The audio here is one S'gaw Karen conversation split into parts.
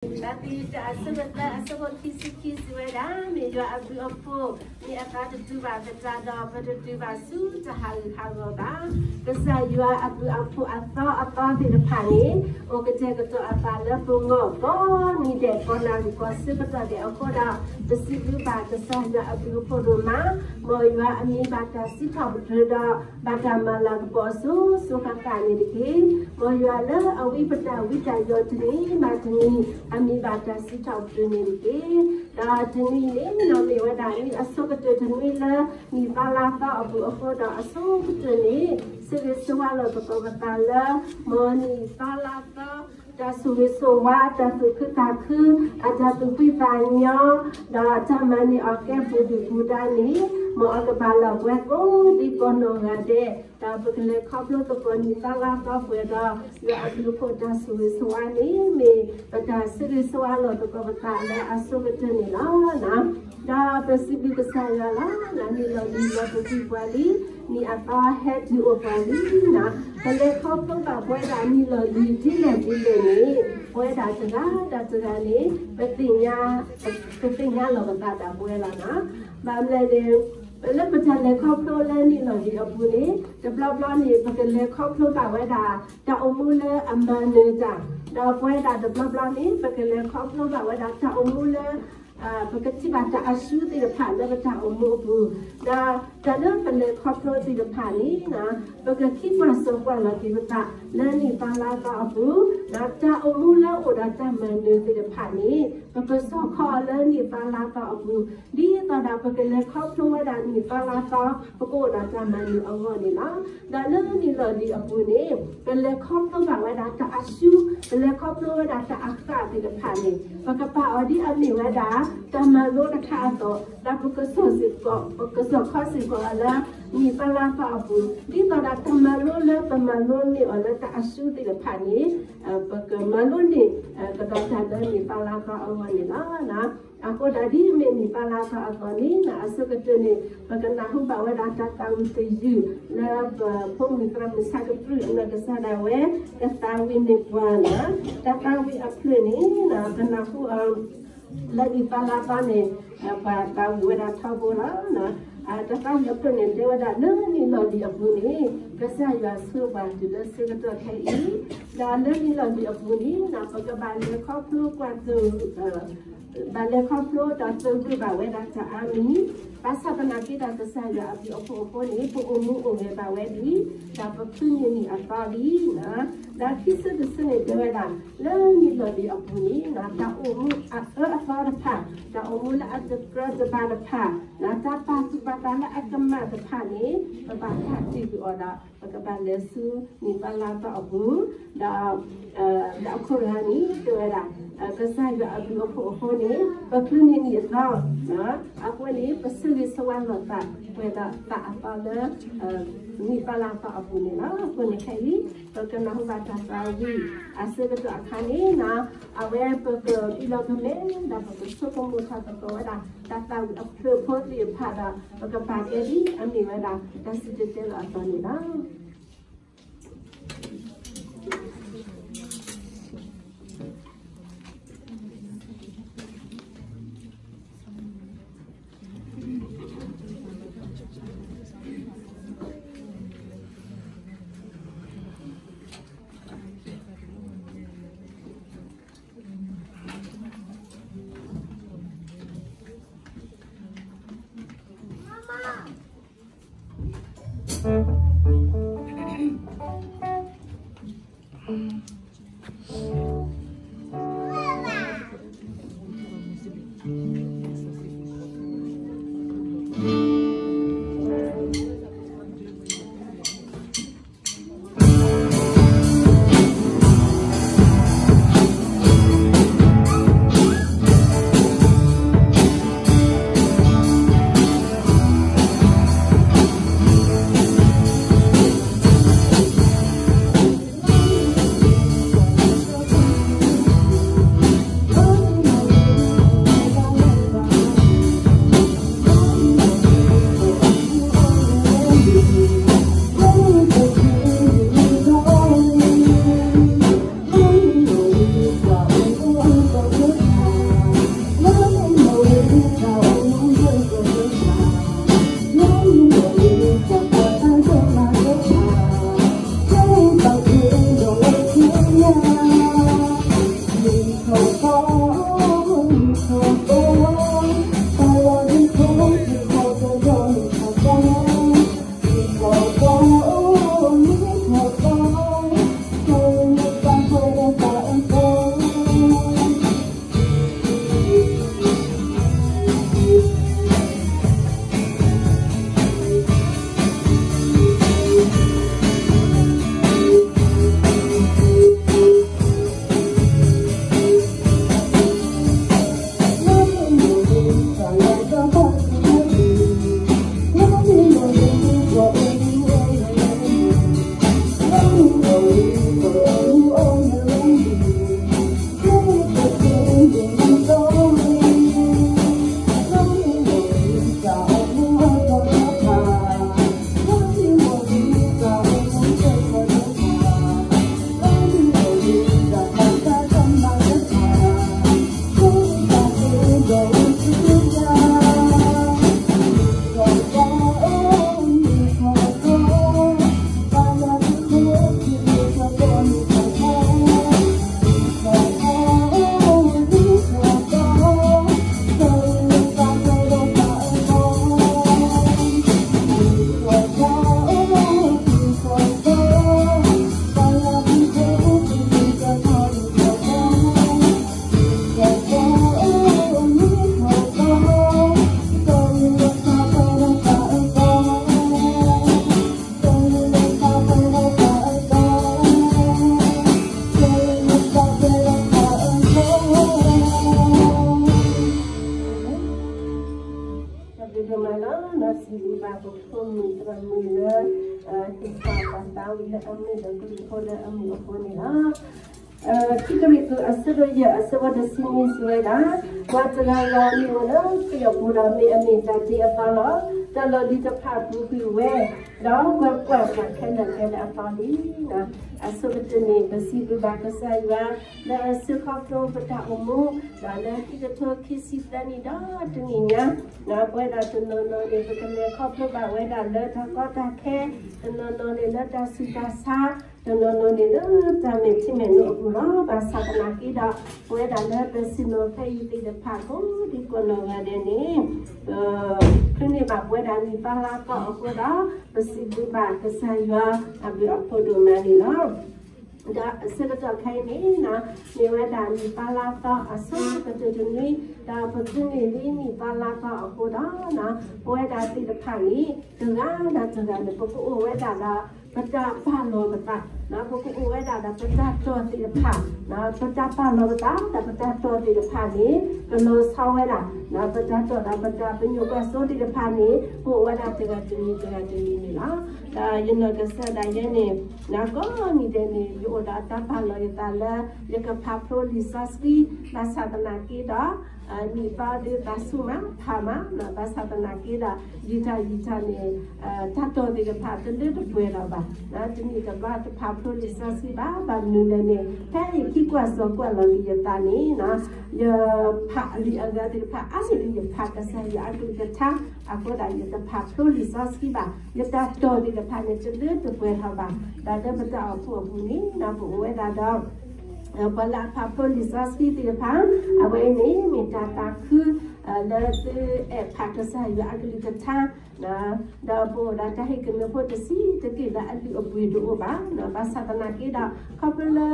မးသဲး တၢ အဆၢဖိသၢ အဆၢဖိခံဆံခံ စံးဝဲဒၣ်, မ့ၢ်ယွၤအဘျုးအဖှိၣ် မ့ၢ်အသးတတုၤဘၣ်သတးဒီး ပတတုၤဘၣ်ဆူတၢ်ဟးဂူာ်ဟးဂီၤဘၣ်. ကစၢ်ယွၤအဘျုးအဖှိၣ်အသီအသီသ့ၣ်တဖၣ်န့ၣ် အိၣ်ကတဲာ်ကတီၤအသးလၢပဂီၢ် ကိးနံၤဒဲး ကိးနၣ်ရံၣ် ကိးဆၢကတီၢ်ဒဲးအဃိဒီး ပစံးဘျုးဘၣ်ကစၢ်ယွၤအဘျုးအဖှိၣ်ဒိၣ်မး, မ်ယွၤအမံၤဘၣ်တၢ်စံးထီၣ်ပတြၢၤဒီး ဘၣ်တၢ်မၤလၤကပီၤအစိၤစိၤဃၣ်ဃၣ်န့ၣ်တက့ၢ်. မ်ယွၤလၢအဝံပတၢ်ဝံတၢ်ယိးတနံၤဘၣ်တနံၤ အမံၤဘၣ်တၢ်စံးထီၣ်ပတြၢၤန့ၣ်တက့ၢ်. ဒီးတနံၤအံၤန့ၣ် မ့ၢ်ဝဲဒၣ်နံၣ်အဆိကတၢၢ်တနွံလၢ နံၣ်သီလါသီအပူၤအဃိဒီး အဆိကတၢၢ်န့ၣ် ဆၢဂ့ၤဆၢဝါလိာ်သကိးပသးလၢ မ်နံၣ်သီလါသီ တၢ်ဆိၣ်ဂ့ၤဆိၣ်ဝါ တၢ်သူၣ်ခုသးခု အတၢ်သူၣ်ဖှံသးညီ ဒီးတၢ်မၤန့ၢ်အီၤကဲပူၤဒုၣ်ပူၤဒါန့ၣ် မ်အကဘၣ်လီၤပှဲၤကိးဒံကိးနီၢ်ဂၤဒဲး, ဒီးပကလဲၤခီဖျိသကိးနံၣ်သီလါသီပှဲၤဒီး ယွၤအဘျုးအဖှိၣ်တၢ်ဆိၣ်ဂ့ၤဆိၣ်ဝါန့ၣ် မ့ၢ်ပတၢ်ဆၢဂ့ၤဆၢဝါလိာ်သကိးပသးလၢအဆိကတၢၢ်န့ၣ်လီၤ. ဒီးပစံးဘျုးကစၢ်ယွၤလီၤ. နံၣ်လီၢ်လံၤလီၤပသံပှၤလံ, နံၣ်အသီဟဲတုၤအိၣ်ပှၤလံ, ပလဲၤခီဖျိဘၣ်ပဝဲဒၣ်နံၣ်လီၢ်လံၤဒ်လဲၣ်ဒ်လဲၣ်န့ၣ် ပဝဲဒၣ်တဂၤဒီးတဂၤန့ၣ် ပသ့ၣ်ညါ ပသ့ၣ်ညါလီၤပသးဒၣ်ပဝဲလီၤ. ဘၣ်မနုၤလဲၣ်န့ၣ် လၢပတၢ်လဲၤခီဖျိလၢနံၣ်လီၢ်လံၤအပူၤန့ၣ် တဘျီဘျီန့ၣ် ပကလဲၤခီဖျိဘၣ်ဝဲဒၣ် တၢ်အိၣ်မူလၢအမၤနၢၤတၢ်, ဒီးပဝဲဒၣ်တဘျီဘျီန့ၣ် ပကလဲၤခီဖျိဘၣ်ဝဲဒၣ်တၢ်အိၣ်မူလၢ ပကထံၣ်ဘၣ်တၢ်အဆူသ့ၣ်တဖၣ်လၢပတၢ်အိၣ်မူအပူၤ, ဒီးတၢ်လၢပလဲၤခီဖျိသ့ၣ်တဖၣ်န့ၣ် ပကခံကွၢ်စိာ်ကွၢ်လီၤက့ၤပသးလၢနံၣ်သီလါသီအပူၤ, ဒီးတၢ်အိၣ်မူလၢအအိၣ်ဒီးတၢ်မၤနၢၤသ့ၣ်တဖၣ်န့ၣ် ပကစိာ်ခီအီၤလၢနံၣ်သီလါသီအပူၤ, ဒ်သိးဒီးပကလဲၤခီဖျိဝဲဒၣ်နံၣ်သီလါသီ ပကအိၣ်ဒီးတၢ်မၤနၢၤအဂီၢ်န့ၣ်လီၤ. ဒီးလၢနံၣ်လီၢ်လံၤအပူၤန့ၣ် ပလဲၤခီဖျိဘၣ်ဝဲဒၣ်တၢ်အဆူ, ပလဲၤခီဖျိဝဲဒၣ်တၢ်အဃၣ်သ့ၣ်တဖၣ်န့ၣ် ပကပာ်အီၤဒ်အမ့ၢ်ဝဲဒၣ် တၢ်မၤလိတခါအသိး, ဒီးပကစိာ်စ့ၢ်ကီး, ပကစိာ်ခီစ့ၢ်ကီးအီၤလၢ နံၣ်သီလါသီအပူၤ, ဒ်သိးဒီးတၢ်မၤလိလၢပမၤလိန့ၢ်အီၤလၢတၢ်အဆူသ့ၣ်တဖၣ်န့ၣ် ပကမၤလိန့ၢ် ကဒီးတၢ်လၢနံၣ်သီလါသီအဂီၢ်န့ၣ်လီၤ. အဃိဒီးဒ်အမ့ၢ်နံၣ်သီလါသီအသိးန့ၣ် အဆိကတၢၢ်န့ၣ် ပကနၢ်ဟူဘၣ်ဝဲဒၣ်တၢ်သးဝံၣ်တယုၢ် လၢပဖိမုၣ်သရၣ်မုၣ်ဆါကပြုၢ် အနီၢ်ကစၢ်ဒၣ်ဝဲ ကသးဝံၣ်န့ၢ်ပှၤလီၤ. တၢ်သးဝံၣ်အဖျၢၣ်န့ၣ် ပနၢ်ဟူအီၤ လၢနံၣ်သီလါသီန့ၣ် ပှၤသးဝံၣ်ဝဲဒၣ်ထီဘိလီၤ. တၢ်သးဝံၣ်အဖျၢၣ်န့ၣ် တဲဝဲဒၣ်လၢနံၣ်လီၢ်လံၤအပူၤန့ၣ် ကစၢ်ယွၤဆှၢပှၤတုၤလၢဆၢကတီၢ်ခဲအံၤ, ဒီးလၢနံၣ်လီၢ်လံၤအပူၤန့ၣ် ပကဘၣ်လဲၤခီဖျိကွၢ်သိ ဘၣ်လဲၤခီဖျိဒီးသုးဂ့ၢ်ဘၣ်ဝဲဒၣ်တၢ်အါမံၤ, ဘၣ်ဆၣ်သနာ်က့ဒီးကစၢ်ယွၤအဘျုးအဖှိၣ်အဃိန့ၣ် ပအိၣ်မူအိၣ်ဂဲၤဘၣ်ဝဲဒၣ် ဒီးပချုးန့ၢ်နံၣ်အသီလံ. ဒီးခံဆၢတဆၢန့ၣ်တဲဝဲဒၣ် လၢနံၣ်လီၢ်လံၤအပူၤန့ၣ် တၢ်အိၣ်မူအအၢအသီတဖၣ်, တၢ်အိၣ်မူလၢအတကြၢးတဘၣ်တဖၣ်, တၢ်ပာ်သူၣ်ပာ်သးလၢအကမၣ်တဖၣ်န့ၣ် ပဘၣ်တၢ်တ့ၢ်ကွံာ်အီၤဒီး ပကဘၣ်လဲၤဆူနံၣ်သီလါသီအပူၤ, ဒီး ဒီးအခိၣ်ရၢန့ၣ် တဲဝဲဒၣ် ကစၢ်ယွၤအဘျုးအဖှိၣ်အဃိန့ၣ် ပချုးန့ၢ်နံၣ်အသီ, အဃိန့ၣ် ပဆၢဂ့ၤဆၢဝါလိာ်သး ပှဲၤဒီးသးအသီလၢ နံၣ်သီလါသီအပူၤန့ၣ်လီၤ. အဃိန့ၣ်ခဲအံၤ ပကနၢ်ဟူဘၣ်တၢ်သးဝံၣ်အဆၢကတီၢ်အခါန့ၣ် အဝဲပကဒုးလီၤကမဲ ဒီးပကဆိကမိၣ်ထီၣ်သကိးဝဲဒၣ် တၢ်သးဝံၣ်အဖျၢၣ်ဖိသ့ၣ်တဖၣ်ဒီး ပကပာ်ကဲဒ်အမ့ၢ်ဝဲဒၣ် တၢ်စံၣ်တဲၤတဲလီၤအသီန့ၣ်လီၤ. ပဒိၣ်မးလီၤ, စံးဘျုးဘၣ်ပဖိမုၣ်သရၣ်မုၣ်လၢ ဟ့ၣ်ပှၤသးဝံၣ်လၢအမ့ၢ်ဒီးကလုၢ်ဖိလၢအမုာ်အဃိန့ၣ်လီၤ. ခံကရံၣ်သူးအဆၢဒိၣ်ယဲၢ်အဆၢဖိတဆံနွံစံးဝဲဒၣ်, ပှၤတဂၤဂၤမ့ၢ်အိၣ်လၢခရံာ်အပူၤဒီး မ့ၢ်အမ့ၢ်တၢ်တ့အသီလီၤ. တၢ်လီၢ်လံၤတဖၣ်ပူၤကွံာ်ဝဲ, ဒီးကွၢ်ကွၢ်ပှၤခဲလၢာ်ခဲလၢာ်အသီလံ. အဆိကတၢၢ်န့ၣ် ပစံးဘျုးဘၣ်ကစၢ်ယွၤ လၢအစၢဃီဖျိပတၢ်အိၣ်မူ ဒီးလၢခံကထိခံဆံသၢနံၣ်ဒီးတနံၣ်ညါ ပဝဲဒၣ်တနီၤနီၤန့ၣ် ပကလဲၤခီဖျိဘၣ်ဝဲဒၣ်လၢတၢ်ကီတၢ်ခဲ, တနီၤနီၤန့ၣ်လၢတၢ်ဆူးတၢ်ဆါ, တနီၤနီၤန့ၣ်လၢတၢ်မဲာ်ထံမဲာ်နိအပူၤလီၤ. ဘၣ်ဆၣ်သနာ်က့ဒီး ပဝဲဒၣ်လၢပစံၣ်ညီၣ်ဖဲအံၤသ့ၣ်တဖၣ်ကိးဒံကိးနီၢ်ဂၤဒဲးန့ၣ် ဃုန့ၢ်ဘၣ်ပဝဲဒၣ်နံၣ်ပၢ်လါသီအဃိဒီး ပစံးဘျုးဘၣ်ကစၢ်ယွၤအဘျုးအဖှိၣ်ဒိၣ်မးန့ၣ်လီၤ. ဒီးအဆၢကတီၢ်ခဲအံၤန့ၣ် မ့ၢ်ဝဲဒၣ်နံၣ်ပၢ်လါသီအဆၢကတၢၢ်တနွံ, ဒီးပဃုန့ၢ်လံနံၣ်ပၢ်လါသီအဃိဒီး ပဝဲဒၣ်သ့ၣ်တဖၣ်န့ၣ် တဂၤဒီးတဂၤန့ၣ် ပကအိၣ်ဝဲဒၣ်ဒီး ပတၢ်ပာ်လီၤပသး, ပကအိၣ်ဝဲဒၣ်ဒီးပတၢ်တီၢ်သ့ၣ်တဖၣ်, ပတၢ်ပာ်လီၤပသးဒီးပတၢ်တီၢ်သ့ၣ်တဖၣ်န့ၣ် ကလီၤဆီဝဲဒၣ်, ပတၢ်တီၢ်ဒီးပတၢ်ပညိၣ်ကွၢ်စိသ့ၣ်တဖၣ်န့ၣ် ကအိၣ်ဝဲဒၣ်တဂၤတမံၤတဂၤတမံၤန့ၣ်လီၤ. ဒီးယနီၢ်ကစၢ်ဒၣ်ယဲန့ၣ် ကိးနံၤဒဲးန့ၣ် ယအိၣ်ဒီးတၢ်ပာ်လီၤယသးလၢ ယကဖးဖျိလံာ်စီဆှံ, ဘၣ်ဆၣ်သနာ်က့ဒီး နံၣ်သီဒုးသးဆူၣ်မး ဖးမး, ဘၣ်ဆၣ်သနာ်က့ဒီး ယံာ်တၢ်ယံာ်တၢ်န့ၣ် တၢ်တီၢ်သ့ၣ်တဖၣ်တလၢတပှဲၤလီၤဘၣ်, တနံၣ်တဘျီတဖးဖျိလံာ်စီဆှံဘၣ်, ဘၣ်မနုၤလဲၣ်န့ၣ် ဖဲယခံကွၢ်စိကွၢ်လီၤက့ၤယသးန့ၣ် ယဖးအလံာ်အဂၤသ့ၣ်တဖၣ် အါန့ၢ်ဒံးယဖးကစၢ်ယွၤအကလုၢ်ကထါ, အဃိသတးယတဖးဖျိလံာ်စီဆှံဘၣ်, ယတၢ်တီၢ်သ့ၣ်တဖၣ်န့ၣ် တလၢတပှဲၤလီၤဘၣ်, ဒီးလၢပတၢ်အိၣ်ဖှိၣ်အပူၤန့ၣ် ပအိၣ်ဝဲဒၣ်ဒီး ပှၤလၢအဖးဖျိလံာ်စီဆှံသ့ၣ်တဖၣ်, အဝဲအံၤန့ၣ် မ့ၢ်တၢ်သးခု လၢသုအဲၣ်ဖးကစၢ်ယွၤအကလုၢ်ကထါ, ဒီးပအိၣ်ဒီးတၢ်ဟ့ၣ်ကနၢၤဖိတဆံးတက့ၢ်လၢအလုၢ်အပှ့ၤတအိၣ်ဘၣ်, ဘၣ်ဆၣ်သနာ်က့ဒီး ခီဖျိလၢ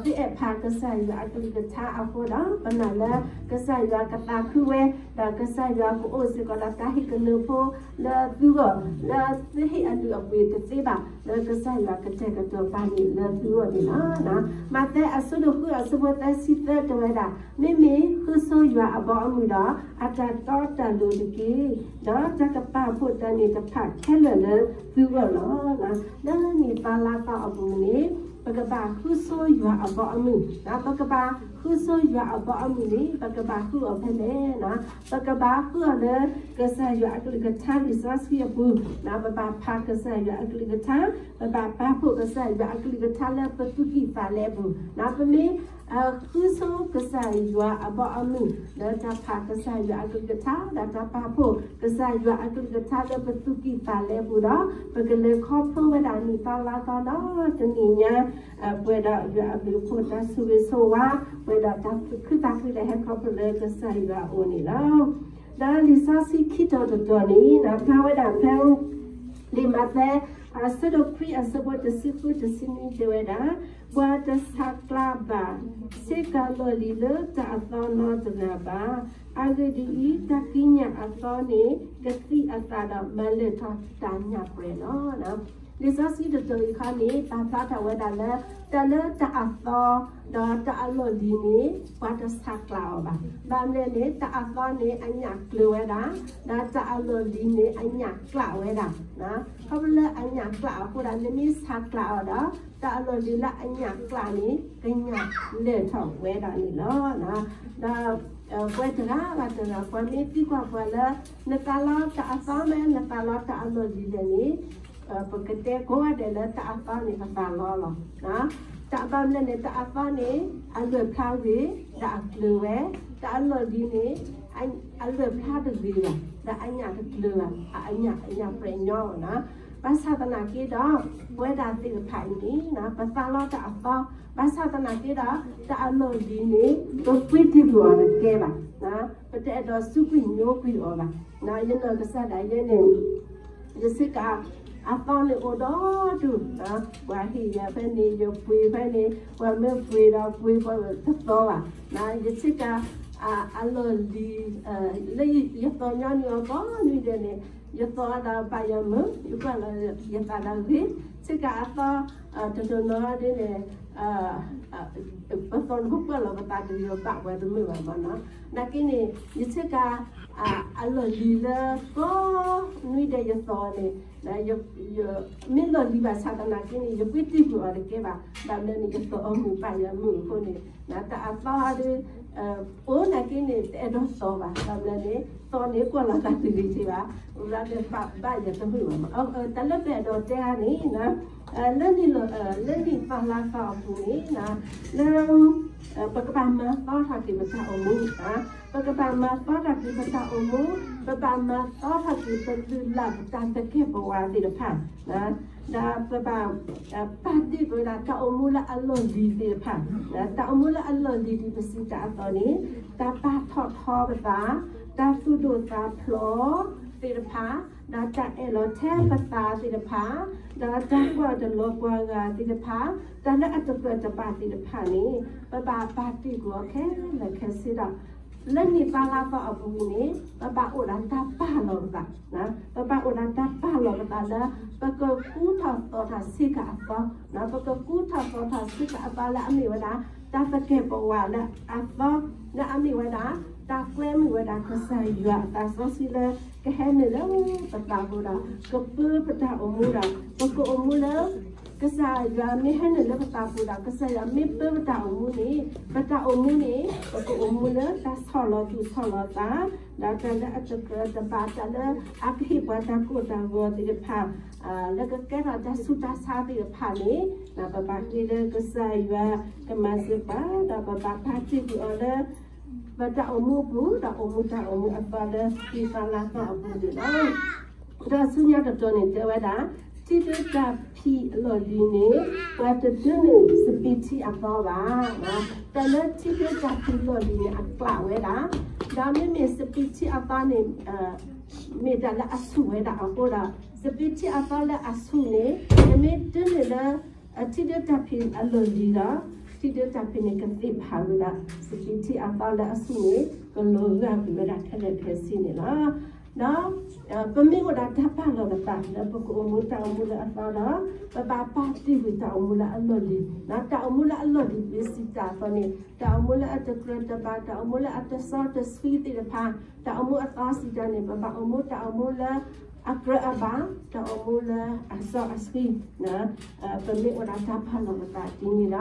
သုအဲၣ်ဖးကစၢ်ယွၤအကလုၢ်ကထါအဃိဒီး ပနာ်လၢကစၢ်ယွၤကသးခုဝဲ, ဒီးကစၢ်ယွၤကအိၣ်စ့ၢ်ကီးဒီးတၢ်ဟ့ၣ်ကနၢၤဖိလၢသုဂီၢ်, လၢသုဟ့ၣ်အလုၢ်အပှ့ၤတသ့ဘၣ်, လၢကစၢ်ယွၤကတဲာ်ကတီၤပာ်န့ၣ်လၢသုဂီၢ်န့ၣ်လီၤ. မးသဲအဆၢဒိၣ်ဃုအဆၢဖိသၢဆံသၢတဲဝဲဒၣ်, မ့မ့ၢ်ဃုဆိယွၤအဘီအမုၢ်ဒီး အတၢ်တီတၢ်လိၤတက့ၢ်, ဒီးတၢ်ကပာ်ဖှိၣ်တၢ်န့ၣ်တဖၣ်ခဲလၢာ်လၢသုဂီၢ်လီၤ. လၢနံၣ်ပၢ်လါသီအပူၤန့ၣ် ပကဘၣ်ဃုဆိယွၤအဘီအမုၢ်, ပကဘၣ်ဃုဆိယွၤအဘီအမုၢ်န့ၣ် ပကဘၣ်ဃုအီၤဖဲလဲၣ်, ပကဘၣ်ဃုအီၤလၢ ကစၢ်ယွၤအကလုၢ်ကထါလံာ်စီဆှံအပူၤ, ပဘၣ်ဖးကစၢ်ယွၤအကလုၢ်ကထါ, ပဘၣ်ပာ်ဖှိၣ်ကစၢ်ယွၤအကလုၢ်ကထါလၢပသူၣ်ကံၢ်သးလဲအပူၤ, ပမ့ၢ် ဃုဆိကစၢ်ယွၤအဘီအမုၢ် လၢတၢ်ဖးကစၢ်ယွၤအကလုၢ်ကထါ ဒီးတၢ်ပာ်ဖှိၣ်ကစၢ်ယွၤအကလုၢ်ကထါလၢပသူၣ်ကံၢ်သးလဲပူၤဒီး ပကလဲၤခီဖျိဝဲဒၣ်နံၣ်သီလါသီဒီးတနံၣ်ညါ ပှဲၤဒီးယွၤအဘျုးအဖှိၣ်တၢ်ဆိၣ်ဂ့ၤဆိၣ်ဝါ ပှဲၤဒီးတၢ်သူၣ်ခုသးခုလၢဟဲခီဖျိလၢကစၢ်ယွၤအအိၣ်န့ၣ်လီၤ. ဒီးလံာ်စီဆှံခံတီၤတတီၤန့ၣ် ဖျါဝဲဒၣ်ဖဲ လံာ်မးသဲ အဆၢဒိၣ်ခွံအဆၢဖိတဆံဃုတဆံနွံတဲဝဲဒၣ်, ပှၤတဆးကျးဘၣ် ဆ့ကၤလီၢ်လံၤလၢတၢ်အသီနီတဂၤဘၣ်. အဂ့ၢ်ဒ်အံၤ, တၢ်ကံးညာ်အသီန့ၣ် ကသံၣ်အသးဒီးမၤလၢာ်ထီၣ်တၢ်ညၣ်ပှဲၤလီၤ. လံာ်စီဆှံတတီၤအံၤခီန့ၣ် ပာ်ဖျါထီၣ်ဝဲဒၣ်လၢ တၢ်လၢတၢ်အသီ ဒီးတၢ်အလီၢ်လံၤန့ၣ် ပှၤတဆးကျးအီၤဘၣ်. ဘၣ်မနုၤလဲၣ်န့ၣ် တၢ်အသီန့ၣ် အညၣ်ကျၢၤဝဲဒၣ်, ဒီးတၢ်အလီၢ်လံၤန့ၣ် အညၣ်ကျးဝဲဒၣ်. ခီဖျိလၢအညၣ်ကျးအဃိဒီး နမ့ၢ်ဆးကျးအီၤဒီး တၢ်အလီၢ်လံၤလၢအညၣ်ကျးန့ၣ် ကညၣ်လၢာ်ထီၣ်ဝဲဒၣ်န့ၣ်လီၤ. ဒီး ပှၤတဂၤဘၣ်တဂၤ ပှၤမ့ၢ်သံကွၢ်ပှၤလၢ နသးလီတၢ်အသီမ့ၢ် နသးလီတၢ်အလီၢ်လံၤလဲၣ်န့ၣ် ပကတဲကိးဂၤဒဲးလၢတၢ်အသီန့ၣ် ပသးလီလီၤ. တၢ်ဘၣ်မနုၤလဲၣ်န့ၣ် တၢ်အသီန့ၣ် အလၢာ်ဖျါဂ့ၤ ဒီးအကျၢၤဝဲ, တၢ်အလီၢ်လံၤန့ၣ် အလၢာ်ဖျါတဂ့ၤဘၣ်, ဒီးအညၣ်တကျၢၤဘၣ်, အညၣ် အညၣ်ပှဲၤညီလီၤ. ဘၣ်ဆၣ်သနာ်က့ဒီး ပဝဲဒၣ်သ့ၣ်တဖၣ်အံၤန့ၣ် ပသးလီတၢ်အသီ, ဘၣ်ဆၣ်သနာ်က့ဒီး တၢ်အလီၢ်လံၤန့ၣ် ပပှ့ၤတ့ၢ်ကွံာ်အီၤတကဲဘၣ်, ပတအဲၣ်ဒိးစူးကွံာ်ညိကွံာ်အီၤဘၣ်. ယနီၢ်ကစၢ်ဒၣ်ယဲန့ၣ် ယဆ့ကၤ အသီန့ၣ်အိၣ်ဒီဒူၣ်, ပှၤဟ့ၣ်ယၤဖဲန့ၣ် ယပှ့ၤဖဲန့ၣ် ပှၤမ့ၢ်ပှ့ၤဒီးပှ့ၤပှၤတသီဘၣ်. ယဆ့ကၤ အလီၢ်လံၤ လၢယသီညီနုၢ်အီၤကိးနွံဒဲးန့ၣ် ယသီဒီးဘၣ်ယၤမုာ် ယကွၢ်လီၤယသးဒီးဂ့ၤ, ဆ့ကၤအသီ တနီၤနီၤဒ်န့ၣ် ပသီန့ၣ် ပကွၢ်လီၤပသးတဂ့ၤ ဘၣ်ပှၤတမုာ်ဘၣ်မနီၤ. နာ်က့န့ၣ် ယဆ့ကၤ အလီၢ်လံၤလၢကိးနွံဒဲးယသီန့ၣ် မ့ၢ်လီၢ်လံၤဘၣ်ဆၣ်သနာ်က့န့ၣ် ယပှ့ၤတ့ၢ်ကွံာ်အီၤတကဲဘၣ်. ဘၣ်မနုၤန့ၣ် ယသီအီၤမုာ်ဘၣ်ယၤမုာ်အဃိန့ၣ် တၢ်အသီဒီး အိၣ်နာ်က့န့ၣ် တအဲၣ်ဒိးသီဘၣ်. ဘၣ်မနုၤန့ၣ် သီန့ၣ်ကွၢ်လီၤသးတဂ့ၤဘၣ်, ဘၣ်ယၤတမုာ်ဘၣ်. တၢ်လၢပအဲၣ်ဒိးတဲအါန့ၣ် လၢနံၣ် လၢနံၣ်သီလါသီအပူၤန့ၣ် လၢ ပကဘၣ်မၤသီထီၣ်က့ၤပတၢ်အိၣ်မူ, ပကဘၣ်မၤသီထီၣ်က့ၤပတၢ်အိၣ်မူ, ပဘၣ်မၤသီထီၣ်က့ၤပလုၢ်လၢ်ပတၢ်သကဲာ်ပဝးသ့ၣ်တဖၣ်, ဒီးပဘၣ် ပာ်တ့ၢ်ကွံာ်ဝဲဒၣ်တၢ်အိၣ်မူလၢအလီၢ်လံၤသ့ၣ်တဖၣ်, တၢ်အိၣ်မူလၢအလီၢ်လံၤဒ်ပစံးတၢ်အသိးန့ၣ် တၢ်ပာ်ထီၣ်ထီပသး, တၢ်သူၣ်ဒိၣ်သးဖျိးသ့ၣ်တဖၣ်, ဒီးတၢ်အဲၣ်လီၤထဲပသးသ့ၣ်တဖၣ်, ဒီးတၢ်ကွၢ်တလီၤပှၤဂၤသ့ၣ်တဖၣ်, တၢ်လၢအတကြၢးတဘၣ်သ့ၣ်တဖၣ်န့ၣ် ပဘၣ်ပာ်တ့ၢ်ကွံာ်အီၤခဲလၢာ်ခဲဆ့ဒီး လၢနံၣ်သီလါသီအပူၤန့ၣ် ပဘၣ်အိၣ်ဒီးတၢ်ပာ်လီၤပသး, ပဘၣ်အိၣ်ဒီးတၢ်ပာ်လီၤပသးလၢ ပကကူထီၣ်သီထီၣ်ဆ့ကၤအသီ, ပကကူထီၣ်သီထီၣ်ဆ့ကၤအသီလၢအမ့ၢ်ဝဲဒၣ် တၢ်သကဲာ်ပဝးလၢအသီ, လၢအမ့ၢ်ဝဲဒၣ် တၢ်ကွဲမုာ်ဝဲဒၣ်ကစၢ်ယွၤအသးစီဆှံလၢ ကဟဲနုာ်လၢပသးပူၤဒီး ကပၢပတၢ်အိၣ်မူဒီး ပကအိၣ်မူလၢ ကစၢ်ယွၤမ့ၢ်ဟဲနုာ်လၢပသးပူၤဒီး ကစၢ်ယွၤမ့ၢ်ပၢပတၢ်အိၣ်မူန့ၣ် ပတၢ်အိၣ်မူန့ၣ် ပကအိၣ်မူလၢတၢ်ဆီၣ်လီၤသူၣ်ဆီၣ်လီၤသး ဒီးတၢ်လၢအတကြၢးတဘၣ် တၢ်လၢအကဟ့ၣ်ပှၤတၢ်ကိၢ်တၢ်ဂီၤသ့ၣ်တဖၣ် လၢကကဲထီၣ်တၢ်ဆူးတၢ်ဆါသ့ၣ်တဖၣ်န့ၣ် ပဘၣ်ဃ့လၢကစၢ်ယွၤကမၤစၢၤပှၤ ဒီးပဘၣ်ပာ်တ့ၢ်ကွံာ်အီၤလၢ ပတၢ်အိၣ်မူအပူၤ ဒီးအိၣ်မူတၢ်အိၣ်မူအသီလၢ သီလါသီအပူၤန့ၣ်လီၤ. ဒီးဆူညါတတီၤန့ၣ်တဲဝဲဒၣ် ထံဒၢတၢ်ဖံးအလီၢ်လံၤန့ၣ် ပှၤတဒၢနုာ်စပံးထံအသီဘၣ်. တၢ်လၢထံဒၢတၢ်ဖံးလီၢ်လံၤန့ၣ် အကျးဝဲဒၣ်, ဒီးမ့မ့ၢ်စပံးထံအသီန့ၣ် မ့ၢ်တၢ်လၢအဆူၣ်ဝဲဒၣ်အဃိဒီး စပံးထံအသီလၢအဆူၣ်န့ၣ် နမ့ၢ်ဒၢနုာ်လၢ ထံဒၢတၢ်ဖံးအလီၢ်လံၤဒီး ထံဒၢတၢ်ဖံးန့ၣ် ကသ့ၣ်ဖးဝဲဒၣ် စပံးထံအသီလၢအဆူၣ်န့ၣ် ကလီၤဂာ်ကွံာ်ဝဲဒၣ်ခဲလၢာ်ခဲဆ့န့ၣ်လီၤ. ဒီး ပမ့ၢ်အိၣ်ဒီးတၢ်ပာ်လီၤပသးလၢပကအိၣ်မူတၢ်အိၣ်မူလၢအသီဒီး ပဘၣ်ပာ်တ့ၢ်ကွံာ်တၢ်အိၣ်မူလၢအလီၢ်လံၤ, တၢ်အိၣ်မူလၢအလီၢ်လံၤပစံးတၢ်အသိးန့ၣ် တၢ်အိၣ်မူလၢအတကြၢးတဘၣ် တၢ်အိၣ်မူလၢအတစီတဆှံသ့ၣ်တဖၣ် တၢ်အိၣ်မူအသီစံးတၢ်န့ၣ် ပဘၣ်အိၣ်မူတၢ်အိၣ်မူလၢ အကြၢးအဘၣ် တၢ်အိၣ်မူလၢအစီအဆှံ, ပမ့ၢ်အိၣ်ဒီးတၢ်ပာ်လီၤပသးဒ်န့ၣ်ဒီး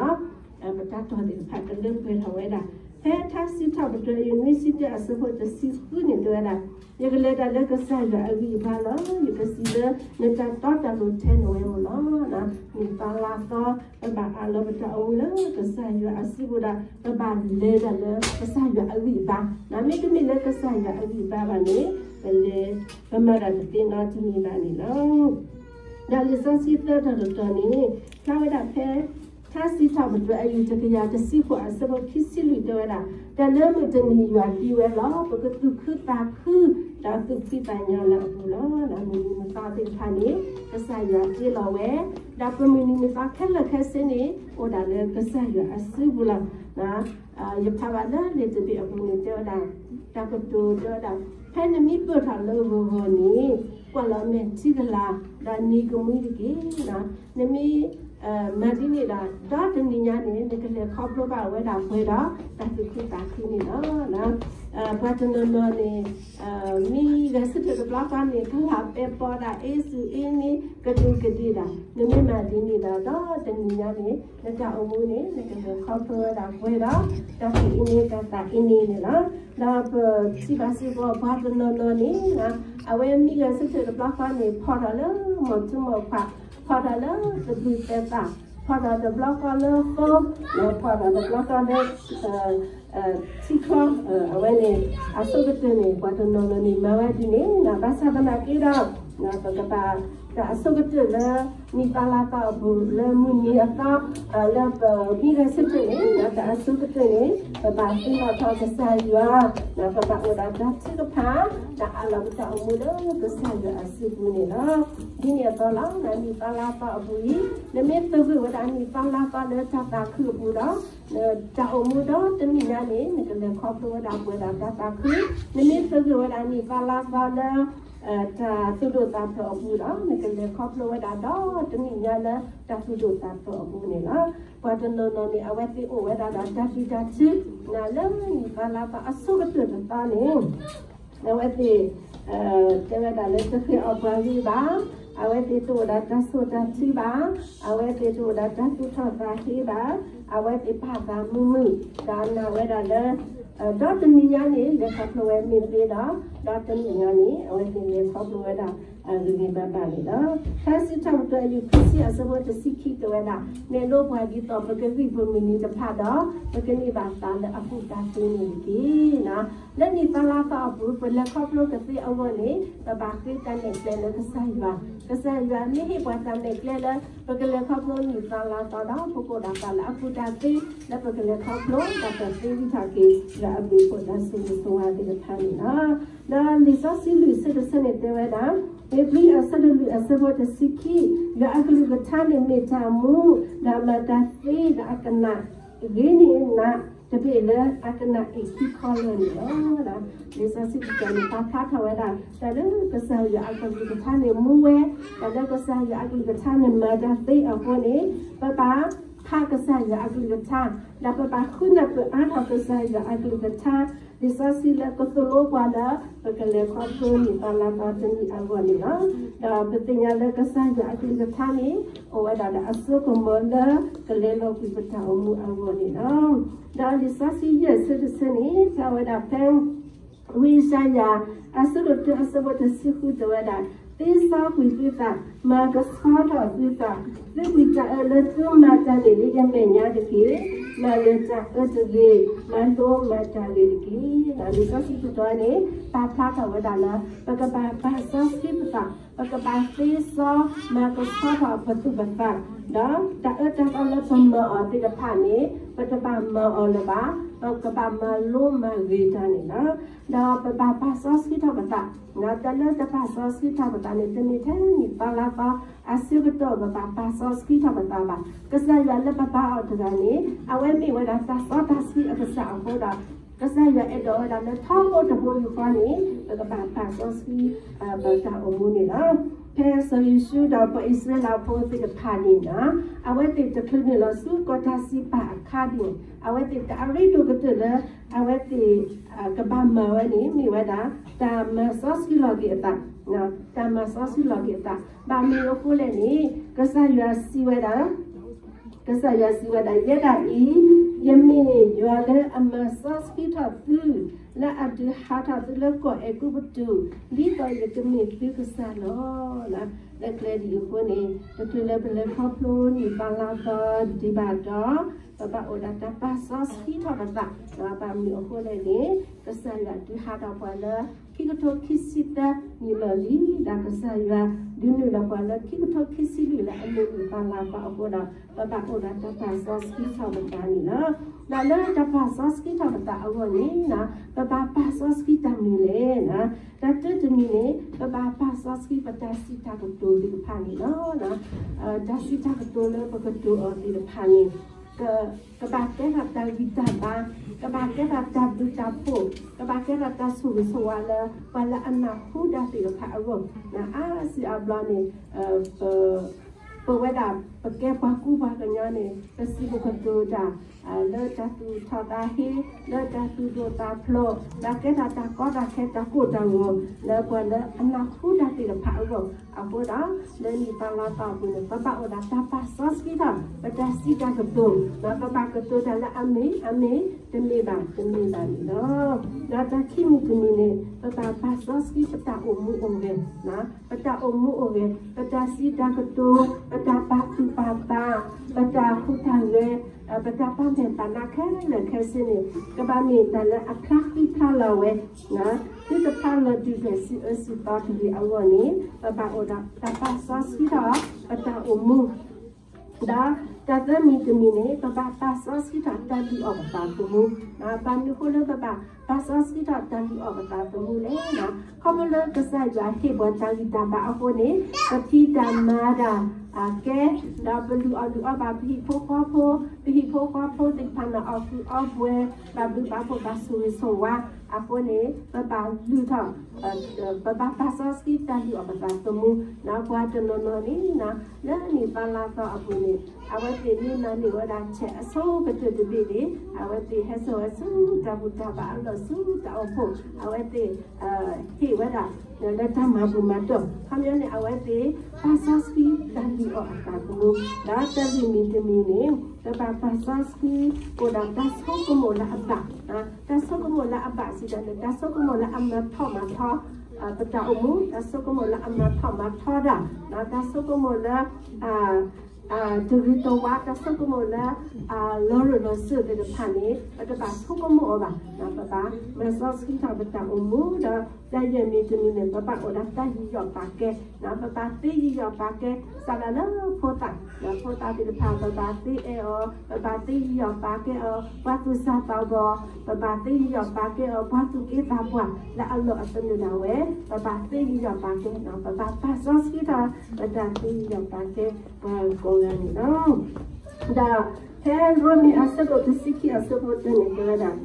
ပတၢ်တီၢ်သ့ၣ်တဖၣ်ကလၢပှဲၤထီၣ်ဝဲဒၣ် ဖဲထါစံးထီၣ်ပတြၢၤအယုၢ်နွံဆံတၢ အဆၢဖိတဆံဃုန့ၣ်တဲဝဲဒၣ်, ယကလဲၤတၢ်လၢကစၢ်ယွၤအဂံၢ်အဘါလီၤ. ယကစံးလၢနတၢ်တီတၢ်လိၤထဲနဝဲဧိၤလီၤ. မံၤပၢ်လါသီ ပဘၣ်အးလီၤပတၢ်အိၣ်မူလၢကစၢ်ယွၤအစုပူၤဒီး ပဘၣ်လဲၤတၢ်လၢကစၢ်ယွၤအဂံၢ်အဘါ, မ့တမ့ၢ်လၢကစၢ်ယွၤအဂံၢ်အဘါဘၣ်န့ၣ် ပလဲၤ ပမၤတၢ်တသ့နီတမံၤဘၣ်န့ၣ်လီၤ. ဒီးလံာ်စီဆှံသၢတီၤတတီၤန့ၣ် ဖျါဝဲဒၣ်ဖဲ ထါစံးထီၣ်ပတြၢၤအယုၢ်တကယၤတဆံဃိး အဆၢဖိခံဆံလွံၢ်တဲဝဲဒၣ်, တၢ်လၢမုၢ်တနံၤယွၤတ့ဝဲလီၤ. ပကသူၣ်ခုသးခု ဒီးသူၣ်ဖှံသးညီလၢအပူၤလီၤ. မုၢ်နံၤမုၢ်သီသ့ၣ်တဖၣ်န့ၣ် ကစၢ်ယွၤတ့လီၤဝဲ, ဒီးပမုၢ်နံၤမုၢ်သီခဲလၢာ်ခဲဆ့န့ၣ် အိၣ်ဒၣ်လၢကစၢ်ယွၤအစုပူၤလီၤ. ယဖးဘၣ်လၢလံာ်တဘ့ၣ်အပူၤန့ၣ်တဲဝဲဒၣ်, တၢ်ကတိၤတဲဝဲဒၣ်, ဖဲနမံပၢၢ်ထီၣ်လၢဂီၤဂီၤန့ၣ် ကွၢ်လီၤမဲာ်ထံကလၤ ဒီးနံၤကမှံတက့ၢ်. နမ့ၢ် မၤဒ်န့ၣ်ဒီး ဒီတနံၤညါန့ၣ် နကလဲၤခီဖျိဘၣ်ဝဲဒၣ်ပှဲၤဒီး တၢ်သူၣ်ခုသးခုန့ၣ်လီၤ. ပှၤတနီၤနီၤန့ၣ် မံဂဲၤဆၢထၢၣ်တဘျီဃီန့ၣ် ကလၤပဲပီဒၣ် အ့စူၢ်အ့န့ၣ် ကဒူးကဒ့ၣ်ဒၣ်, နမ့ၢ်မၤဒ်န့ၣ်ဒီး ဒီတနံၤညါန့ၣ် နတၢ်အိၣ်မူန့ၣ် နကလဲၤခီဖျိဝဲဒၣ်ပှဲၤဒီး တၢ်သူၣ်အ့န့ၣ် တၢ်သးအ့န့ၣ်န့ၣ်လီၤ. ဒီးပထံၣ်ဘၣ်စ့ၢ်ကီး ပှၤတနီၤနီၤန့ၣ် အဝဲမံဂဲၤဆၢထၢၣ်တဘျီဃီန့ၣ် ဖီၣ်ထီၣ်လၢမိၢ်ထူမိၢ်ခွါ, ဖီၣ်ထီၣ်လၢသဘျုးသဲသး, ဖီၣ်ထီၣ်တဘျီဃီလၢဃိ, ဖီၣ်ထီၣ်တဘျီဃီလၢ ထံချီ, အဝဲန့ၣ် အဆိကတၢၢ်န့ၣ် ပှၤတနီၤနီၤန့ၣ် မၤဝဲဒ်န့ၣ် ဘၣ်ဆၣ်သနာ်က့ဒီး ပကဘၣ် တၢ်အဆိကတၢၢ်လၢ နံၣ်သီလါသီအပူၤ လၢမုၢ်နံၤအသီ လၢပမံဂဲၤဆၢထၢၣ်န့ၣ် တၢ်အဆိကတၢၢ်န့ၣ် ပဘၣ်သ့ၣ်နီၣ်ထီၣ်ကစၢ်ယွၤ, ပဘၣ်အိၣ်ဒီးတၢ်ထုကဖၣ်, တၢ်အးလီၤပတၢ်အိၣ်မူလၢကစၢ်ယွၤအစုပူၤန့ၣ်လီၤ. ဒ်န့ၣ်အသိးလီၤ နံၣ်သီလါသီအပူၤအံၤ နမ့ၢ်သဂၢၢ်ဝဲဒၣ်နံၣ်သီလါသီလၢတၢ်သးခုအပူၤဒီး တၢ်အိၣ်မူဒီတနံၣ်ညါန့ၣ် နကလဲၤခီဖျိဝဲဒၣ်ပှဲၤဒီးတၢ်သးခု, နမ့ၢ်သဂၢၢ်ဝဲဒၣ်နံၣ်သီလါသီလၢ တၢ်သူၣ်ဒိၣ်သးဖျိးအပူၤဒီး နကလဲၤခီဖျိဝဲဒၣ်ဒီတနံၣ်ညါလၢတၢ်သူၣ်ဒိၣ်သးဖျိးအပူၤန့ၣ်လီၤ. ပှၤတနီၤနီၤန့ၣ် အဝဲသ့ၣ်အိၣ်ဝဲဒၣ်ဒီးတၢ်ပျံၤတၢ်ဖုး လၢနံၣ်သီလါသီအဆိကတၢၢ်တသီန့ၣ် အဝဲသ့ၣ် တဲဝဲဒၣ်လၢတဃ့အီၣ်ပှၤဂ့ၤဘၣ်, အဝဲသ့ၣ်တအိၣ်ဒီးတၢ်ဆိၣ်တၢ်ထုဘၣ်, အဝဲသ့ၣ်တအိၣ်ဒီးတၢ်သူၣ်ထီၣ်သးဟ့ဘၣ်, အဝဲသ့ၣ်ပာ်သးမုာ်မုာ်, ဒီးနာ်ဝဲဒၣ်လၢ ဒီတနံၣ်ညါန့ၣ် လဲၤခီဖျိဝဲမ့ၢ်သ့ဒီး ဒီတနံၣ်ညါန့ၣ် အဝဲသ့ၣ်လဲၤခီဖျိဝဲဒၣ် ဂ့ၤဂ့ၤဘၣ်ဘၣ်န့ၣ်လီၤ. ထါစံးထီၣ်ပတြၢၤအယုၢ်ခံဆံအဆၢဖိတဆံခံတဲဝဲဒၣ်, နဲၣ်လိပှၤဒ်သိးပကဂံၢ်ပမုၢ်နံၤတဖၣ်ဒီး ပကန့ၢ်ဘၣ်သးလၢအကူၣ်တၢ်သ့န့ၣ်တက့ၢ်. လၢနံၣ်သီလါသီအပူၤ ပလဲၤခီဖျိကသ့အဂီၢ်န့ၣ် ပဘၣ်ဃ့တၢ်နဲၣ်ကျဲလၢကစၢ်ယွၤ, ကစၢ်ယွၤမ့ၢ်ဟ့ၣ်ပှၤတၢ်နဲၣ်ကျဲလၢ ပကလဲၤခီဖျိနံၣ်သီလါသီဒီး ပကအိၣ်ဒီးသးလၢအကူၣ်တၢ်သ့ လၢပကလဲၤခီဖျိ ဒီးတၢ်သ့ဝံၤထီၣ်က့ၤ ယွၤအဘျုးအဖှိၣ်ဒီးစိၤစိၤဝါသ့ၣ်တဖၣ်န့ၣ်လီၤ. ဒီးလံာ်စီဆှံလွံၢ်ဆၢတဆၢန့ၣ်တဲဝဲဒၣ်, ဧ့ၤဘြံၤအဆၢဒိၣ်လွံၢ်အဆၢဖိတဆံခံ, ယွၤအကလုၢ်ကထါန့ၣ်မ့ၢ်တၢ်မူ, ဒီးမၤတၢ်သ့ဒီးအကနၣ်ဂ့ၤန့ၢ်နၤ တဘ့ၣ်လၢအကနၣ်အ့ၣ်ခံခီလၢာ်န့ၣ်လီၤ. လံာ်စီဆှံတဆၢန့ၣ် ပာ်ဖျါထီၣ်ဝဲဒၣ် တၢ်လၢကစၢ်ယွၤအကလုၢ်ကထါန့ၣ်မူဝဲ, တၢ်လၢကစၢ်ယွၤအကလုၢ်ကထါန့ၣ်မၤတၢ်သ့အဃိန့ၣ် ပဘၣ်ဖးကစၢ်ယွၤအကလုၢ်ကထါ, ဒီးပဘၣ်ဃုနၢ်ပၢၢ်အါထီၣ်ကစၢ်ယွၤအကလုၢ်ကထါ, လံာ်စီဆှံလၢကသိၣ်လိပှၤလၢ ပကလဲၤခီဖျိနံၣ်သီလါသီတနံၣ်အဂီၢ်န့ၣ်လီၤ. ဒီးပသ့ၣ်ညါလၢကစၢ်ယွၤအကလုၢ်ကထါန့ၣ် အိၣ်ဝဲဒၣ်ဒီးအစိကမီၤလၢ ကလဲၤလီၤကွံာ်ပတၢ်အိၣ်မူအဂီၢ်န့ၣ်လီၤ. ဒီးလံာ်စီဆှံယဲၢ်ဆၢတဆၢန့ၣ် ဖျါဝဲဒၣ်ဖဲ ဝံယၡါယၤ အဆၢဒိၣ်တၢအဆၢဖိတဆံဃုတဲဝဲဒၣ်, သ့စီကွံာ်သုသး, မၤကဆှီထီၣ်သုသး, သုကွံာ်တၢ်အၢလၢသုမၤတၢ်န့ၣ်လၢယမဲာ်ညါတက့ၢ်. မၤလၢတၢ်အၢတဂ့ၤ, မၤလိမၤတၢ်ဂ့ၤတက့ၢ်. လံာ်စီဆှံတတီၤန့ၣ် ပာ်ဖျါထီၣ်ဝဲဒၣ်လၢ ပကဘၣ်ပာ်စီဆှံပသး, ပကဘၣ်သ့စီ မၤကဆှီထီၣ်ပသူၣ်ပသး, ဒီးတၢ်အၢတၢ်သီလၢပမၤအီၤသ့ၣ်တဖၣ်န့ၣ် ပတဘၣ်မၤအီၤလၢၤဘၣ်, ပကဘၣ်မၤလိမၤဂ့ၤတၢ်န့ၣ်လီၤ. ဒီးပဘၣ်ပာ်စီဆှံထီၣ်ပသး, တၢ်လၢတၢ်ပာ်စီဆှံထီၣ်ပသးန့ၣ် တမ့ၢ်ထဲနံၣ်သီလါသီ အဆၢကတီၢ်ပဘၣ်ပာ်စီဆှံထီၣ်ပသးဘၣ်. ကစၢ်ယွၤလၢပဘါအီၤတဂၤန့ၣ် အဝဲမ့ၢ်ဝဲဒၣ်တၢ်စီတၢ်ဆှံအကစၢ်အဃိဒီး ကစၢ်ယွၤအဲၣ်ဒိးဝဲဒၣ်လၢထီဘိတဘိယူၢ်ဃီန့ၣ် ပကဘၣ်ပာ်စီဆှံ ပတၢ်အိၣ်မူန့ၣ်လီၤ. ဖဲစီၤယိၤၡူဒီးပှၤအံၣ်စရ့လးဖိသ့ၣ်တဖၣ်န့ၣ် အဝဲသ့ၣ်တချုးန့ၣ်လီၤဆူကီၢ်တၢ်စံးပာ်အခါန့ၣ် အဝဲသ့ၣ်တၢ်အရ့ဒိၣ်ကတၢၢ်လၢ အဝဲသ့ၣ် ကဘၣ်မၤဝဲန့ၣ် မ့ၢ်ဝဲဒၣ် တၢ်မၤစီဆှံလီၤက့ၤအသး, တၢ်မၤစီဆှံလီၤက့ၤအသး. ဘၣ်မနုၤအဃိလဲၣ်န့ၣ် ကစၢ်ယွၤစံးဝဲဒၣ် ကစၢ်ယွၤစံးဝဲဒၣ်, ယဲဒၣ်အံၤ, ယမ့ၢ်ယွၤလၢအမၤစီဆှံထီၣ်သု, လၢအဒုးဟးထီၣ်သုလၢကီၢ်အဲၤကူပတူး, ဒ်သိးယကမ့ၢ်သုကစၢ်လီၤ. လၢကျဲဒ်အံၤအဃိန့ၣ်, တချုးလၢပလဲၤခီဖျိနံၣ်ပၢလါသီဒံးဘၣ်ဒီး, ပဘၣ်အိၣ်ဒီးတၢ်ပာ်စီဆှံထီၣ်ပသး, ဘၣ်မနုၤအဃိလဲၣ်န့ၣ်, ကစၢ်ယွၤဒုးဟးထီၣ်ပှၤလၢ ခံကထိခံဆံသၢနံၣ်လီၢ်လံ, ဒီးကစၢ်ယွၤဒုးနုာ်လီၤပှၤလၢခံကထိခံဆံလွံၢ်လၢအမ့ၢ်နံၣ်ပၢလါသီအဃိဒီး, ပဘၣ်အိၣ်ဒီးတၢ်ပာ်စီဆှံထီၣ်ပသးန့ၣ်လီၤ. ဒီးလၢတၢ်ပာ်စီဆှံထီၣ်ပသးအဂီၢ်န့ၣ်, ပဘၣ်ပာ်စီဆှံတၢ်မနုၤလဲၣ်. တၢ်တၢတမံၤန့ၣ်, ပဘၣ်ပာ်စီဆှံပတၢ်စံးတၢ်ကတိၤသ့ၣ်တဖၣ်န့ၣ်လီၤ. တၢ်စံးတၢ်ကတိၤလၢပကတိၤအီၤသ့ၣ်တဖၣ်န့ၣ် ကဘၣ်ကဲထီၣ်တၢ်ဂံၢ်တၢ်ဘါ, ကဘၣ်ကဲထီၣ်တၢ်ဘျုးတၢ်ဖှိၣ်, ကဘၣ်ကဲထီၣ်တၢ်ဆိၣ်ဂ့ၤဆိၣ်ဝါလၢ ပှၤလၢအနၢ်ဟူတၢ်သ့ၣ်တဖၣ်အဂီၢ်, အါစုအါဘျီန့ၣ်, ပဝဲဒၣ် ပကဲပှၤကူပှၤကညီန့ၣ် ပစံးပကတိၤတၢ် လၢတၢ်သူၣ်ထီၣ်သးဟ့, လၢတၢ်သူၣ်ဒိၣ်သးဖျိး, ဒီးကဲထီၣ်တၢ်ကီတၢ်ခဲတၢ်ကိၢ်တၢ်ဂီၤ လၢပှၤလၢအနၢ်ဟူတၢ်သ့ၣ်တဖၣ်အဂီၢ်အဃိဒီး, လၢနံၣ်ပၢလါသီအပူၤန့ၣ် ပဘၣ်အိၣ်ဒီးတၢ်ပာ်စီဆှံထီၣ် ပတၢ်စံးတၢ်ကတိၤ, ဒီးပဘၣ်ကတိၤတၢ်လၢအမ့ၢ်အမ့ၢ်, တမ့ၢ်ဘၣ်တမ့ၢ်ဘၣ်န့ၣ်လီၤ. ဒီးတၢ်ခံမံၤတမံၤန့ၣ် ပဘၣ်ပာ်စီဆှံပတၢ်အိၣ်မူအိၣ်ဂဲၤ, ပတၢ်အိၣ်မူအိၣ်ဂဲၤ, ပတၢ်စံးတၢ်ကတိၤ, ပတၢ်ပာ်သူၣ်ပာ်သး, ပတၢ်ဟူးတၢ်ဂဲၤ, ပတၢ်ပာ်မဲာ်ပာ်နါခဲလၢာ်ခဲဆ့န့ၣ် ကဘၣ်မ့ၢ်တၢ်လၢအဖျါဃံဖျါလၤဝဲ, သုတဖျါလီၤဒုၣ်ဒွဲၣ်စံးအၢစံးသီတဂ့ၤအဂီၢ်န့ၣ် ပဘၣ်အိၣ်ဒီးတၢ်ပာ်စီဆှံထီၣ် ပတၢ်အိၣ်မူ ဒီးတၢ်သၢမံၤတမံၤန့ၣ် ပဘၣ်ပာ်စီဆှံထီၣ်တၢ်လုၢ်အီၣ်ပသးသမူ, ဘၣ်မနုၤအဃိလၢပဘၣ်ပာ်စီဆှံထီၣ်တၢ်လုၢ်အီၣ်ပသးသမူလဲၣ်. ခီဖျိလၢကစၢ်ယွၤဟ့ၣ်ပှၤတၢ်ဂံၢ်တၢ်ဘါအဃိန့ၣ် ပဖံးတၢ်မၤတၢ်ကဲ, ဒီးပလုၢ်အီၣ်လုၢ်အီဘၣ် ပဟံၣ်ဖိဃီဖိ, ပဟံၣ်ဖိဃီဖိသ့ၣ်တဖၣ်န့ၣ် အီၣ်ကုၢ်အီပှဲၤ, ဘၣ်ဘျုးဘၣ်ဖှိၣ် ဘၣ်ဆိၣ်ဂ့ၤဆိၣ်ဝါအဃိန့ၣ် ပဘၣ်လုၢ်ထီၣ် ပဘၣ်ပာ်စီဆှံတၢ်လုၢ်အီၣ်ပသးသမူ, ပှၤတနီၤနီၤန့ၣ် လၢနံၣ်ပၢလါသီအပူၤန့ၣ် အဝဲသ့ၣ်မ့ၢ်မၤန့ၢ်ဝဲဒၣ်ဆဲးအဆိကတၢၢ်တဘ့ၣ်န့ၣ် အဝဲသ့ၣ်ဟဲစိာ်ဝဲဆူတၢ်ဘူၣ်တၢ်ဘါအလီၢ်ဆူတၢ်အိၣ်ဖှိၣ်, အဝဲသ့ၣ်ဟ့ၣ်ဝဲဒၣ် လၢတၢ်မၤဘူၣ်မၤတီၢ် ခီပညီန့ၣ် အဝဲသ့ၣ်ပာ်စီဆှံတၢ်လုၢ်အီၣ်အသးသမူ, ဒီးတၢ်လွံၢ်မံၤတမံၤန့ၣ် ပဘၣ်ပာ်စီဆှံ အိၣ်ဒီးတၢ်ဆိကမိၣ်လၢအဘၣ်, တၢ်ဆိကမိၣ်လၢအဘၣ်စံးတၢ်န့ၣ် တၢ်ဆိကမိၣ်လၢအမၤထီၣ်မၤထီ ပတၢ်အိၣ်မူ, တၢ်ဆိကမိၣ်လၢအမၤထီၣ်မၤထီတၢ်, တၢ်ဆိကမိၣ်လၢ တဂ့ၤတဝါ, တၢ်ဆိကမိၣ်လၢ လီၤရၢၢ်လီၤစၢၤသ့ၣ်တဖၣ်န့ၣ် ပတဘၣ်ဆိကမိၣ်အီၤဘၣ်, ပဘၣ်မၤစီဆှံထီၣ်ပတၢ်အိၣ်မူဒီး တၢ်ယဲၢ်မံၤတမံၤန့ၣ် ပဘၣ်အိၣ်ဒီးတၢ်ယူးယီၣ်ပာ်ကဲ, ပဘၣ်သ့ယူးယီၣ်ပာ်ကဲ စးထီၣ်လၢဖိသၣ်, ဖိသၣ်သ့ၣ်တဖၣ် ပဘၣ်သ့အဲၣ်အီၤ, ပဘၣ်သ့ယူးယီၣ်ပာ်ကဲအီၤ ပှၤသူၣ်စၢ်သးဘီၣ်, ပဘၣ်သ့ယူးယီၣ်ပာ်ကဲအီၤ ပှၤသူၣ်က့သးပှၢ် လၢအလီၢ်အသနၢၣ်ဒၣ်ဝဲ, ပဘၣ်သ့ယူးယီၣ်ပာ်ကဲ, ပဘၣ်ပာ်စီဆှံထီၣ် ပတၢ်သ့ယူးယီၣ်ပာ်ကဲ ပှၤကိးဂၤန့ၣ်လီၤ. ဒီးဖဲရိမ့ၤအဆၢဒိၣ်တဆံခံအဆၢဖိတၢန့ၣ် တဲဝဲဒၣ်,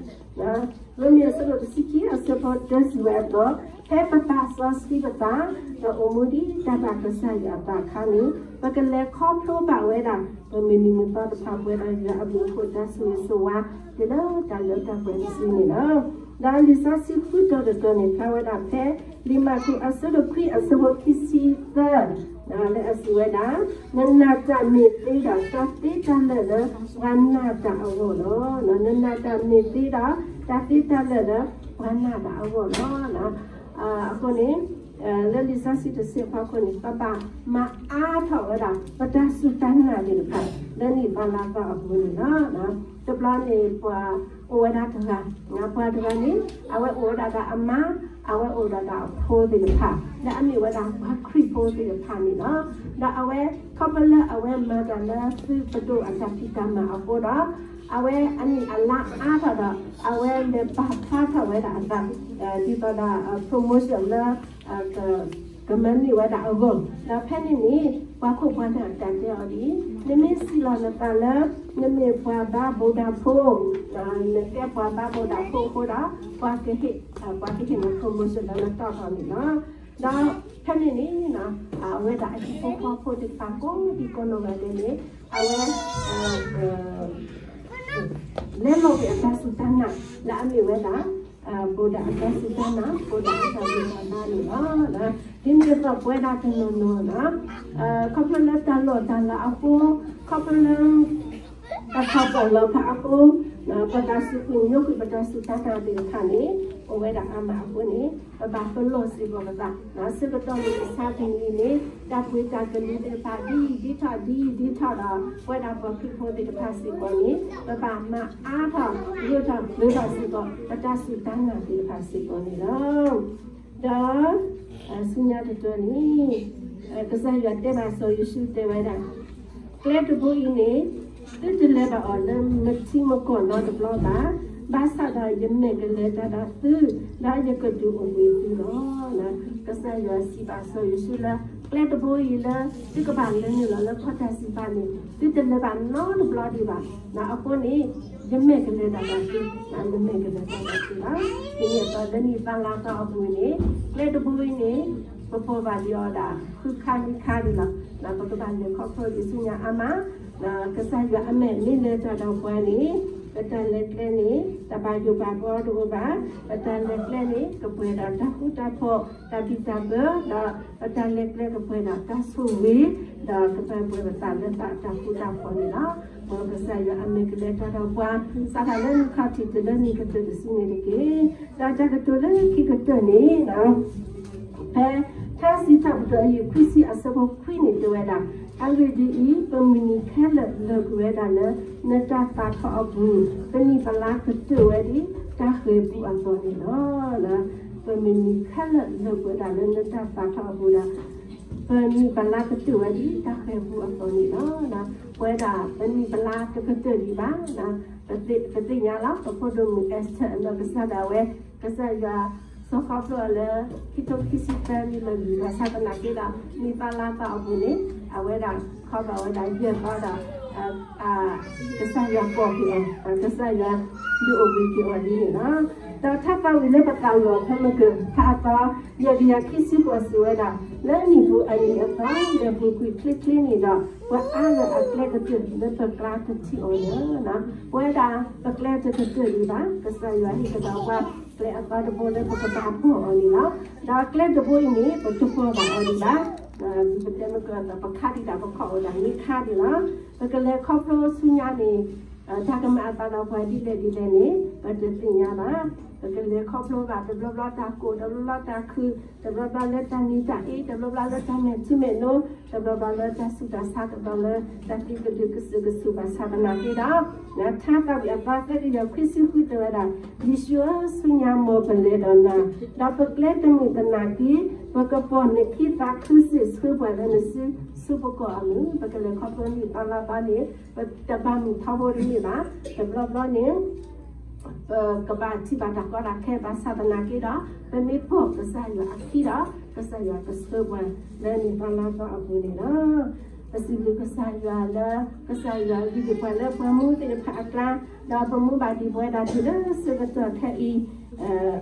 ရိမ့ၤအဆၢဒိၣ်တဆံခံအဆၢဖိတၢစံးဝဲအသိး, ဖဲပပာ်စီဆှံပသး ဒီးအိၣ်မူဒ်တၢ်ဘၣ်ကစၢ်ယွၤအသးအခါန့ၣ် ပကလဲၤခီဖျိဘၣ်ဝဲဒၣ် ပမုၢ်နံၤမုၢ်သီတဖၣ် ပဝဲဒၣ်ယွၤအဘျုးအဖှိၣ် တၢ်ဆိၣ်ဂ့ၤဆိၣ်ဝါ တုၤလၢတၢ်လၢတၢ်ပှဲၤတစုန့ၣ်လီၤ. ဒီးလံာ်စီဆှံဃုတီၤတတီၤန့ၣ် ဖျါဝဲဒၣ်ဖဲ လံာ်မၢ်ကူးအဆၢဒိၣ်ခွံအဆၢဖိခံဆံသၢ လၢအစံးဝဲဒၣ်, နနာ်တၢ်မ့ၢ်သ့ဒီး တၢ်သ့တၢ်လၢာ်လၢ ပှၤနာ်တၢ်အဂီၢ်လီၤ. နနာ်တၢ်မ့ၢ်သ့ဒီး တၢ်သ့တၢ်လၢာ်လၢ ပှၤနာ်တၢ်အဂီၢ်လီၤ. အဃိန့ၣ် လၢလံာ်စီဆှံတဆၢဖီခိၣ်န့ၣ် ပဘၣ်မၤအါထီၣ်ဝဲဒၣ် ပတၢ်စူၢ်တၢ်နာ်သ့ၣ်တဖၣ် လၢနံၣ်ပၢ်လါသီအပူၤန့ၣ်လီၤ. တဘျီန့ၣ် ပှၤအိၣ်ဝဲဒၣ်တဂၤ, ပှၤတဂၤန့ၣ် အဝဲအိၣ်ဝဲဒၣ်ဒီးအမါ, အဝဲအိၣ်ဒီးဒီးအဖိသ့ၣ်တဖၣ် လၢအမ့ၢ်ဝဲဒၣ်ပှၤခရံာ်ဖိသ့ၣ်တဖၣ်န့ၣ်လီၤ. ဒီးအဝဲ ခီဖျိလၢအဝဲမၤတၢ်လၢသုးပဒိၣ်အတၢ်ဖံးတၢ်မၤအဃိဒီး အဝဲအနံၣ်အလါအါထီၣ်ဒီး အဝဲလဲၤပာ်ဖျါထီၣ်ဝဲဒၣ်အသး ဒ်သိးဒီး promotion လၢ ကမၤန့ၢ်ဝဲဒၣ်အဂီၢ်, ဒီးဖဲန့ၣ်န့ၣ် ပှၤခိၣ်ပှၤနၢ်အတၢ်တဲအီၤဒ်အံၤ, နမ့ၢ်စံးလီၤနသးလၢ နမ့ၢ်ပှၤဘါဘိးဒၣ်ဖိ, နကဲပှၤဘါဘိးဒၣ်ဖိအဃိဒီး ပှၤကဟ့ၣ်, ပှၤကဟ့ၣ်နၤ promotion လၢနတီၢ်ထီၣ်န့ၣ်လီၤ. ဒီးဖဲန့ၣ်န့ၣ် အဝဲဒၣ်အဟံၣ်ဖိဃီဖိသ့ၣ်တဖၣ်ကိးဒံကိးနီၢ်ဂၤဒဲးန့ၣ် အဝဲ လဲလိာ်ကွံာ်အတၢ်စူၢ်တၢ်နာ် လၢအမ့ၢ်ဝဲဒၣ် ဘိးဒၣ်အတၢ်စူၢ်တၢ်နာ် ဘိးဒၣ်အတၢ်ဂံၢ်တၢ်ဘါန့ၣ်လီၤ. ဒ်န့ၣ်အသိးပဝဲဒၣ်တနီၤနီၤ ခီဖျိလၢတၢ်လီၢ်တၢ်လၤအဃိ, ခီဖျိလၢ တၢ်ဖးပီၣ်လီၤဖးအဃိ, ပတၢ်စူၢ်ကွံာ်ညိကွံာ်ပတၢ်စူၢ်တၢ်နာ်သ့ၣ်တဖၣ်န့ၣ် အိၣ်ဝဲဒၣ်အါမးအဃိန့ၣ် ပဘၣ်ပလီၢ်စ့ၢ်ကီးပသး, ဆၢကတီၢ်န့ၣ် ကစၢ်တနံၤန့ၣ် တၢ်ပှ့ၤတၢ်ကလုၢ်သ့ၣ်တဖၣ် ဒ်ယံာ်ဒ်ထီၣ် ဒ်ယံာ်ဒ်ထီၣ်ဒီး ပဝဲဒၣ်ပှၤခရံာ်ဖိသ့ၣ်တဖၣ်စ့ၢ်ကီးန့ၣ် ပဘၣ်မၤအါထီၣ် ဂၢၢ်ထီၣ်ဘျၢထီၣ်စ့ၢ်ကီး ပတၢ်စူၢ်တၢ်နာ်သ့ၣ်တဖၣ်စ့ၢ်ကီးန့ၣ်လီၤ. ဒီး ဆူညါတတီၤန့ၣ် ကစၢ်ယွၤတဲဘၣ်စီၤယိၤၡူတဲဝဲဒၣ်, ကျဲတဘိအံၤန့ၣ် သုတလဲၤဘၣ်အီၤလၢမထံမကီၢ်နီတဘျီဘၣ်, ဘၣ်ဆၣ်ဒီးယမဲာ်ကလဲၤတၢ်ဒီးသု, ဒီးယကဒုးအိၣ်ဘှံးသုလီၤ. ကစၢ်ယွၤစံးဘၣ်စီၤယိၤၡူလၢ ကျဲတဘိအံၤလၢ သုကဘၣ်လဲၤနုာ်လီၤလၢကီၢ်တၢ်စံးပာ်န့ၣ် သုတလဲၤဘၣ်နီတဘျီဒံးဘၣ်. အဃိန့ၣ် ယမဲာ်ကလဲၤတၢ်ဒီးသု, ယမဲာ်ကလဲၤတၢ်ဒီးသုလီၤ. ဒ်န့ၣ်အသိးလၢနံၣ်သီလါသီအပူၤန့ၣ် ကျဲတဘိအံၤန့ၣ် ပပိာ်ဘၣ်ဒံးအီၤဒၣ် ဃုခါနွံခါဒံးလီၤ. ပကဘၣ်လဲၤခီဖျိဒံးဆူညါအါမး, ကစၢ်ယွၤအမဲာ်မ့ၢ်လဲၤတၢ်ဒီးပှၤန့ၣ် ပတၢ်လဲၤကျဲန့ၣ် တၢ်ဘၣ်ယိၣ်ဘၣ်ဘီတအိၣ်ဘၣ်. ပတၢ်လဲၤကျဲန့ၣ် ကပှဲၤဒီးတၢ်ဃူတၢ်ဖိး တၢ်ဘံၣ်တၢ်ဘၢ ဒီးပတၢ်လဲၤကျဲကပှဲၤဒီးတၢ်ဆိၣ်ဂ့ၤ ဒီးကပှဲၤပှဲၤပသးလၢတၢ်ဃူတၢ်ဖိးန့ၣ်လီၤ. မ်ကစၢ်ယွၤအမဲာ်ကလဲၤတၢ်ဒီးပှၤ စးထီၣ်လၢနံၣ်ခီၣ်ထံးတုၤလၢနံၣ်ကတၢၢ်တစုန့ၣ်တက့ၢ်. ဒီးတၢ်ကတိၤလၢခံကတၢၢ်န့ၣ် ဖဲထါစံးထီၣ်ပတြၢၤအယုၢ်ခွံဆံအဆၢဖိခွံန့ၣ်တဲဝဲဒၣ်, အဂ့ၢ်ဒ်အံၤ, ပမုၢ်နံၤခဲလၢာ်လၢာ်ကွံာ်ဝဲဒၣ်လၢနတၢ်သးထီၣ်အပူၤ, ပနံၣ်ပလါကတၢၢ်ဝဲဒ်တၢ်ဃဲၤပူအသိးန့ၣ်လီၤ. ပမုၢ်နံၤခဲလၢာ်လၢာ်ကွံာ်ဝဲဒၣ်လၢနတၢ်သးထီၣ်အပူၤဒီး ပနံၣ်ပလါကတၢၢ်ဝဲဒ်တၢ်ဃဲၤပူအသိးန့ၣ်လီၤ. ပဝဲဒၣ်ပနံၣ်ပလါတကတၢၢ်ဒံးဘၣ်. ပသ့ၣ်ညါလီၤ ပဖိဒိၣ်မုၣ်အ့ၤစတၢၢ်အနီၢ်ကစၢ်ဒၣ်ဝဲ ကစၢ်ယွၤ စီၤခီဖျိအီၤလၢ ခံထိခံဆံသၢနံၣ်လၢာ်လံၤ ဘၣ်ဆၣ်သနာ်က့ဒီး နံၣ်သီလါသီအပူၤန့ၣ် အဝဲဒၣ်ခီဘၣ်ဝဲဒၣ်ယဲၢ်သီဒီး ကစၢ်ယွၤကိးက့ၤအီၤ, ကစၢ်ယွၤဒုးအိၣ်ဘှံးက့ၤအီၤဒ်န့ၣ်လီၤ. ဒီးထါသးဝံၣ်လၢပသးလီၤဖဲမုၢ်ကၢၢ် ထါအသီ ယဲၢ်ကယၤခံဆံဃိးစံးဝဲဒၣ်, လၢနံၣ်ပူၤအနံၤအသီ လဲၤပူၤကွံာ်ချ့ချ့န့ၣ်ဒီး ပှၤအါဂၤအကျဲကတၢၢ်လၢပကျါတထံၣ်အီၤလၢၤ. ပဝဲဒၣ်ပကျဲတကတၢၢ်ဒံးဘၣ်. ကစၢ်ယွၤဟ့ၣ်ကဒီးပှၤ ကျဲအသီတဘိလၢပကဘၣ်ပိာ်အီၤန့ၣ်လီၤ. ဒီးကျဲတဘိအံၤန့ၣ် ပတပိာ်ဘၣ်အီၤဒံးဘၣ်. ပတဲမုၢ်ကၢၢ် ပခါဒံးဒၣ် ပခီၣ်အိၣ်ဒၣ်မ့ၢ်ခါဒံးလီၤ. ပကလဲၤခီဖျိဆူညါန့ၣ် တၢ်ကမၤအသးဒီးပှၤဒ်လဲၣ်ဒ်လဲၣ်န့ၣ် ပတသ့ၣ်ညါဘၣ်. ပကလဲၤခီဖျိဘၣ် တဘျီဘျီတၢ်ကိၢ်, တဘျီဘျီတၢ်ခုၣ်, တဘျီဘျီလၢတၢ်နံၤတၢ်အ့, တဘျီဘျီလၢတၢ်မဲာ်ထံမဲာ်နိ, တဘျီဘျီလၢတၢ်ဆူးတၢ်ဆါ, တဘျီလၢတၢ်သံကဒုးကစုာ်ကဆူၣ်ဘၣ်ဆၣ်သနာ်က့ဒီး ထါသးဝံၣ်အသီသၢကယၤခွံဆံဃုတဲဝဲဒၣ်, ယ့ၣ်ၡူးဧၢ, ဆူညါမ်ပလဲၤဒီးနၤ, ဒီးပကျဲတမုာ်သနာ်က့ ပကပိာ်နခံသးခုစ့ၣ်ဆှၢပှၤလၢနစုဆူပကီၢ်အမုာ်. ပကလဲၤခီဖျိနံၣ်သီလါသီန့ၣ် ပတဘၣ်မုာ်ထီဘိတမ့ၢ်ဘၣ်. တဘျီဘျီန့ၣ် ပကဘၣ်ထံၣ်ဘၣ်တၢ်ကီတၢ်ခဲဘၣ်ဆၣ်သနာ်က့ဒီး ပမ့ၢ်ပိာ်ကစၢ်ယွၤအခံဒီး ကစၢ်ယွၤကဆှၢပှၤလၢနံၣ်သီလါသီအပူၤန့ၣ်လီၤ. ပစံးဘျုးကစၢ်ယွၤလၢ ကစၢ်ယွၤဂံၢ်ဒံးပှၤလၢပှၤမူသ့ၣ်တဖၣ်အကျါ, ဒီးပမူဘၣ်ဒံးပဝဲဒၣ်တုၤလၢဆၢကတီၢ်ခဲအံၤ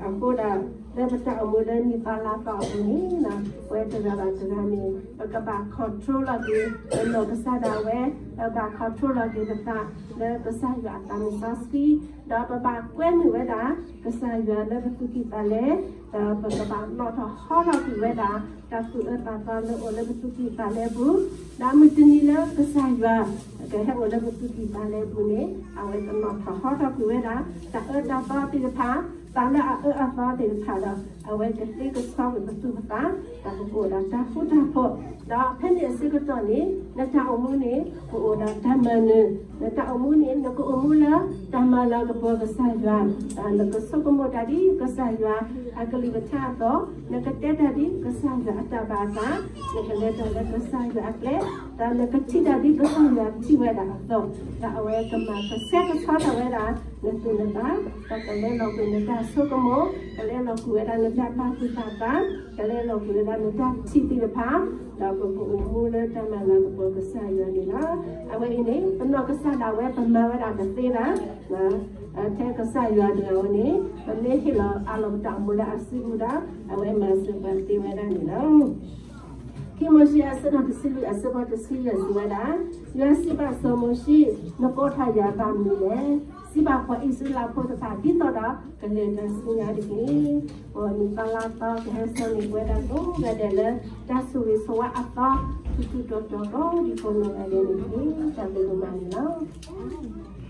အဃိဒီး လၢပတၢ်အိၣ်မူလၢနံၣ်သီလါသီအပူၤန့ၣ် ပဝဲတဂၤဘၣ်တဂၤန့ၣ် ပကဘၣ် control လီၤက့ၤ ပနီၢ်ကစၢ်ဒၣ်ဝဲ, ပဘၣ် control လီၤက့ၤပသးလၢကစၢ်ယွၤအသးမုၢ်စီဆှံ, ဒီးပဘၣ်ကွဲမုာ်ဝဲဒၣ် ကစၢ်ယွၤလၢပသူၣ်ကံၢ်သးလဲ, ဒီးပကဘၣ်နီၣ်ထီၣ်ဟီထီၣ်ကွံာ်ဝဲဒၣ် တၢ်သူၣ်အၢသးသီလၢအိၣ်လၢပသူၣ်ကံၢ်သးလဲအပူၤ, ဒီးမုၢ်တနံၤလၢကစၢ်ယွၤ ကဟဲအိၣ်လၢပသူၣ်ကံၢ်သးလဲအပူၤန့ၣ် အဝဲကနီၣ်ထီၣ်ဟီထီၣ်ကွံာ်ဝဲဒၣ် တၢ်အၢတၢ်သီသ့ၣ်တဖၣ်, တၢ်လၢအအၢအသီသ့ၣ်တဖၣ်ဒီး အဝဲကသ့ကဆှီကွံာ်ပသူၣ်ပသး, ဒီးပကအိၣ်ဒီးတၢ်ဃူတၢ်ဖိး, ဒီးဖဲန့ၣ်အဆၢကတီၢ်န့ၣ် နတၢ်အိၣ်မူန့ၣ် ကအိၣ်ဒီးတၢ်မၤနၢၤ, နတၢ်အိၣ်မူန့ၣ် နကအိၣ်မူလၢတၢ်မၤလၤကပီၤကစၢ်ယွၤ, နကဆိကမိၣ်တၢ်ဒ်ကစၢ်ယွၤအကလုၢ်ကထါအသိး, နကတဲတၢ်ဒ်ကစၢ်ယွၤအတၢ်ဘၣ်အသး, နကလဲၤတၢ်လၢကစၢ်ယွၤအကျဲ, ဒီးနကထံၣ်တၢ်ဒ်ကစၢ်ယွၤထံၣ်ဝဲဒၣ်အသိး, ဒီးအဝဲကမၤကဆှဲကဆှီထီၣ်ဝဲဒၣ် နသူၣ်နသး, ဒီးကလဲၤလီၤကွံာ်နတၢ်ဆိကမိၣ်, ကလဲၤလီၤကွံာ်ဝဲဒၣ်နတၢ်ပာ်သူၣ်ပာ်သး, ကလဲၤလီၤကွံာ်ဝဲဒၣ်နတၢ်ထံၣ်သ့ၣ်တဖၣ်, ဒီးပကအိၣ်မူလၢတၢ်မၤလၤကပီၤကစၢ်ယွၤန့ၣ်လီၤ. အဝဲအံၤန့ၣ် ပနီၢ်ကစၢ်ဒၣ်ဝဲပမၤဝဲဒၣ်တသ့ဘၣ်, ထဲကစၢ်ယွၤတဂၤဧိၤန့ၣ် ပမ့ၢ်ဟ့ၣ်လီၤအးလီၤပတၢ်အိၣ်မူလၢအစုပူၤဒီး အဝဲမၤစၢၤပှၤသ့ဝဲဒၣ်န့ၣ်လီၤ. ခံမိၤၡ့အဆၢဒိၣ်တဆံလွံၢ်အဆၢဖိတဆံယဲၢ်စံးဝဲဒၣ်, ယွၤစံးဘၣ်စီၤမိၤၡ့, နကိးထီၣ်ယၤဘၣ်မနုၤလဲၣ်. စံးဘၣ်ပှၤအံၣ်စရ့လးဖိတဖၣ် ဒ်သိးဒီးကလဲၤတၢ်ဆူညါတက့ၢ်. အနံၣ်သီလါသီ ကဟဲစိာ်န့ၢ်ပဝဲဒၣ်ကိးဂၤဒဲးလၢ တၢ်ဆိၣ်ဂ့ၤဆိၣ်ဝါအသီ ထူးထူးတီၤတီၤ ကိးဒံကိးနီၢ်ဂၤဒဲးန့ၣ်တက့ၢ်. တၢ်ဘျုးဒိၣ်မးန့ၣ်လီၤ.